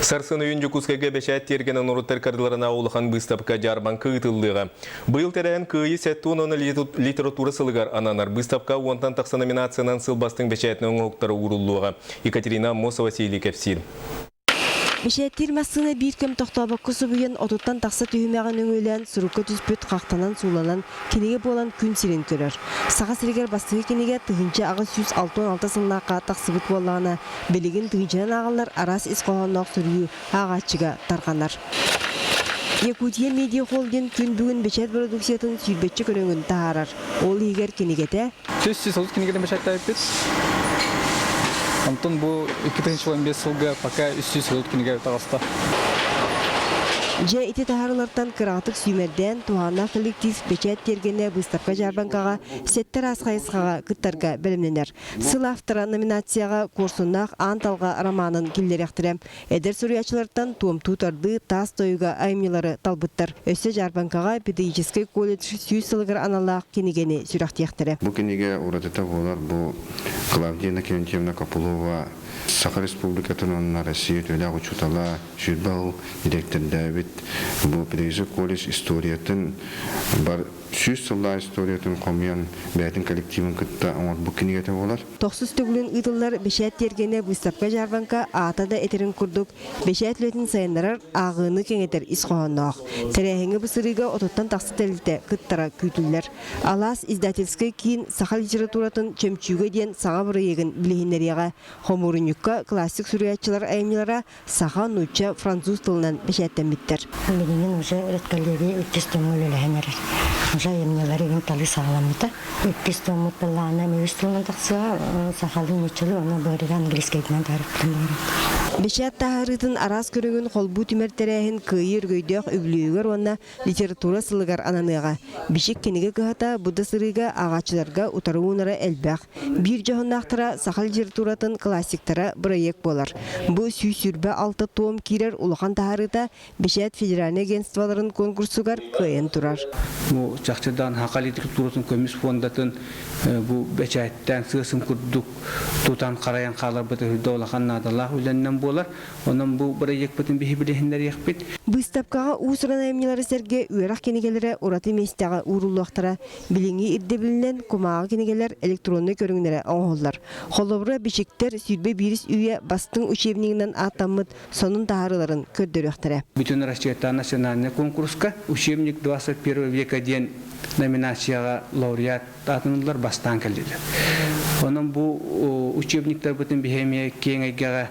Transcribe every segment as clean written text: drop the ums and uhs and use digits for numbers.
Сарсын өйүн Дьокуускайга бэчээт тиэргэнэ норуоттар кардыларына улахан быыстапка дьаарбаҥка ыытыллыаҕа. Быйыл тэрээһин Кыайыы 70 уонна литература сылыгар ананар. Быыстапка уонтан тахса номинациянан сыл бастыҥ бэчээтинэн оҥоһуктара ууруллуоҕа. Екатерина Аммосова Василий кэпсиир. Бэчээттиир массыына биир кэм тохтообокко субуйан, отуттан тахса түһүмэҕин өҥүөлээн, сурукка түспүт хахтанан-сууланан, кинигэ буолан күн сирин көрөр. Саха сиригэр бастакы кинигэ 1866 сыллаахха тахсыбыт буоллаҕына, билигин тыһыынчанан ааҕыллар араас ис хоһоонноох суруйуу ааҕааччыга тарҕанар. Якутия Медиа Холдинг күн бүгүн бэчээт бородууксуйатын сүүрбэччэ көрүҥүн таһаарар. Ол иһигэр кинигэтэ 330 кинигэтин бэчээттээбиппит. Онтон бу 2015 сылга пока 330 кинигэ таҕыста. Дьэ, ити таһаарыылартан кыраҕытык сүүмэрдээн, туһааннаах коллектив бэчээт тиэргэнэ быыстапка-дьаарбаҥкаҕа сэттэ араас хайысхаҕа кыттарга бэлэмнэнэр. Сыл автора номинацияҕа Куорсуннаах Аан Талҕа романын киллэриэхтэрэ. Эдэр суруйааччылартан туомтуу тардыы, таас тойуга айымньылары талбыттар. Өссө дьаарбаҥкаҕа педагогическай колледж 100 сылыгар аналлаах кинигэни сүрэхтиэхтэрэ. Бу кинигэ уратыта буолар бу Клавдия Иннокентьевна Копылова Саха Республикатын уонна Россия үтүөлээх учуутала, сүүрбэ сыл дириэктэрдээбит бу педагогическай колледж историятын бар 100 сыллаах историятын хомуйан бэйэтин коллективын кытта оҥорбут кинигэтэ буолар. Тохсус төгүлүн ыытыллар бэчээт тиэргэнэ быыстапка-дьаарбаҥка аата да этэрин курдук, бэчээт үлэтин сайыннарар, ааҕыыны кэҥэтэр ис хоһоонноох. Тэрээһиҥҥэ бу сырыыга отуттан тахса тэрилтэ кыттара күүтүллэр. Алаас издательскай киин саха литературатын чөмчүүгэ диэн саҥа бырайыагын билиһиннэриэҕэ. Хомуурунньукка классик суруйааччылар айымньылара саха, нуучча, француз тылынан бэчээттэммиттэр. Билигин уже редколлегия иккис томҥа үлэлэһэн эрэр. Уже айымньылар игин талыы саҕаламмыта. Иккис томмут былаана эмиэ үс тылынан тахсыаҕа, сахалыы, нууччалыы уонна быарыга английскайдынан таарыктан баарат. Бэчээт таһаарыытын араас көрүҥүн холбуу түмэр тэрээһин Кыайыы өргөйдөөх үбүлүөйүгэр уонна литература сылыгар ананыаҕа. Бичик кинигэ кыһата бу да сырыыга ааҕааччыларга утары уунара элбэх. Биир дьоһуннаахтара саха литературатын классиктара бырайыак буолар. Бу 126 том киирэр улахан таһаарыыта Бэчээт федеральнай агентстволарын конкурсугар кыайан турар. Бу чахчыдан саха литературатын көмүс фондатын бу бэчээттээн сыасын курдук тутан харайан хааларбыт үрдэ улахан наадалаах үлэннэн буолар. Онон бу бырайыакпытын биһи билиһиннэриэхпит. Быыстапкаҕа уус-уран айымньылары сэргэ үөрэх кинигэлэрэ ураты миэстэҕэ ууруллуохтара. Билиҥҥи ирдэбилинэн кумааҕы кинигэлэр электроннай көрүҥнэрэ оҥоһуллар. Холобура, бичиктэр 21 үйэ бастыҥ учебнигынан ааттаммыт сонун таһаарыыларын көрдөрүөхтэрэ. Бүтүн Россиятааҕы национальнай конкурска «Учебник 21 века» диэн номинацияҕа лауреат аатыныллар бастаан кэллилэр. Онон бу учебниктарбытын биһи эмиэ киэҥ эйгэҕэ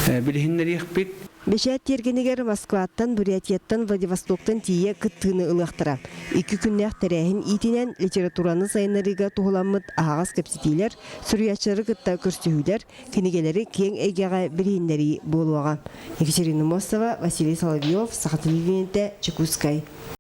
билиһиннэриэхпит. Бэчээт тиэргэнигэр Москваттан, Бурятияттан, Владивостоктан тиийэ кыттыыны ылыахтара. Икки күннээх тэрээһин иитинэн литератураны сайыннарыыга туһуламмыт аһаҕас кэпсэтиилэр, суруйааччылары кытта көрсүһүүлэр, кинигэлэри киэҥ эйгэҕэ билиһиннэрии буолуоҕа. Екатерина Мостова, Василий Соловьев, Саха телевидениетэ, Чекускай.